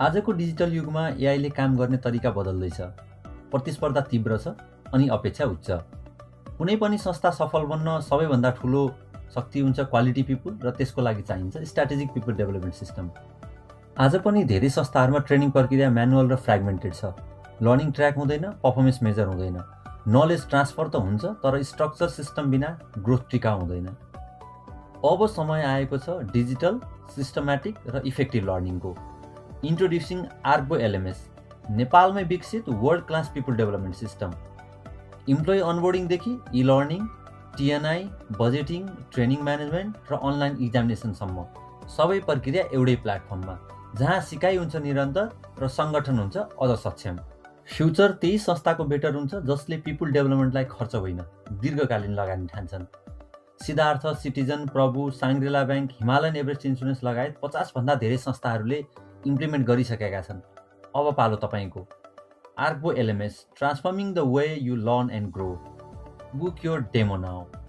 आजको डिजिटल युगमा एआईले काम गर्ने तरिका बदल्दैछ। प्रतिस्पर्धा तीव्र छ अनि अपेक्षा उच्च। कुनै पनि संस्था सफल बन्न सबैभन्दा ठूलो शक्ति हुन्छ क्वालिटी पिपुल र त्यसको लागि चाहिन्छ स्ट्र्याटेजिक पिपुल डेभलपमेन्ट सिस्टम। आज पनि धेरै संस्थाहरूमा ट्रेनिङ प्रक्रिया म्यानुअल र फ्र्यागमेन्टेड छ। लर्निङ ट्र्याक हुँदैन, पर्फर्मेन्स मेजर हुँदैन। नलेज ट्रान्सफर त हुन्छ तर स्ट्रक्चर सिस्टम बिना ग्रोथ टिकाउ हुँदैन। अब समय आएको छ डिजिटल, सिस्टमेटिक र इफेक्टिभ लर्निङको। इन्ट्रोड्युसिङ आर्गो एलएमएस, नेपालमै विकसित world class people development system. Employee अनबोर्डिङदेखि e learning, TNI, budgeting, training management र अनलाइन इक्जामिनेसनसम्म सबै प्रक्रिया एउटै प्लेटफर्ममा, जहाँ सिकाइ हुन्छ निरन्तर र सङ्गठन हुन्छ अझ सक्षम। फ्युचर त्यही संस्थाको बेटर हुन्छ जसले पिपुल डेभलपमेन्टलाई खर्च होइन, दीर्घकालीन लगानी ठान्छन्। सिद्धार्थ, सिटिजन, प्रभु, Shangri-La bank, Himalayan Everest insurance लगायत 50 भन्दा धेरै संस्थाहरूले इम्प्लिमेन्ट गरिसकेका छन्। अब पालो तपाईँको। Ergo LMS, transforming the way you learn and grow. Book your demo now.